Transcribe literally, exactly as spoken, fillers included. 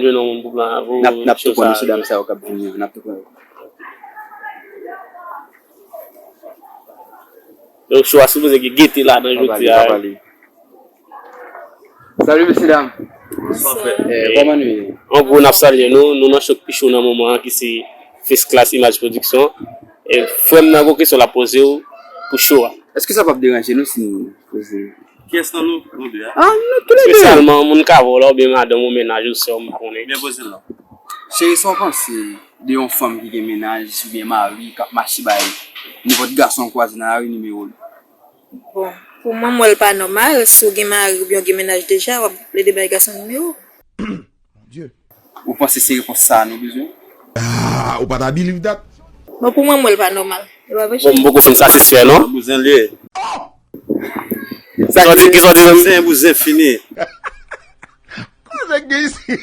Jwenn yon moun pou plan pou N ap, n ap tou show pran sa. Mesye dam sa yo k ap vini an. N ap tou pran yo. Donk, show a sipoze gen gete ladan jodi a. Salut, mesye dam. Bonswa, frè. Eh, kòman nou ye? An gwo, n ap salye nou. Nou nan show k pi cho nan moman an, ki se First Class Image Production. E frè m nan, gwo kesyon l ap poze w pou show a. Èske sa p ap deranje nou si nou poze? Kiyès nan nou, nou de a? Ah, nou tou le de. Espesyalman, moun k avè w la, oubyen madanm ou, mennaj ou, sè w, m konnen. Byen poze l non. Cheri, sa w panse de yon fanm ki gen mennaj oubyen mari k ap mache bay nenpòt gason w kwaze nan lari nimewo l? Bon, pou mwen, m wè l pa nòmal. Si w gen mari oubyen w gen mennaj deja, w ap plede bay gason nimewo. Ou panse se repons sa a nou bezwen? Ah, ou pa ta believe that? Bon, pou mwen, m wè l pa nòmal. E pa vre, Bon, m poko fin satisfè, non? Bouzen l ye. Sa w di, ki sa w di menm? Bouzen, bouzen fini. Kote nèg gen isi?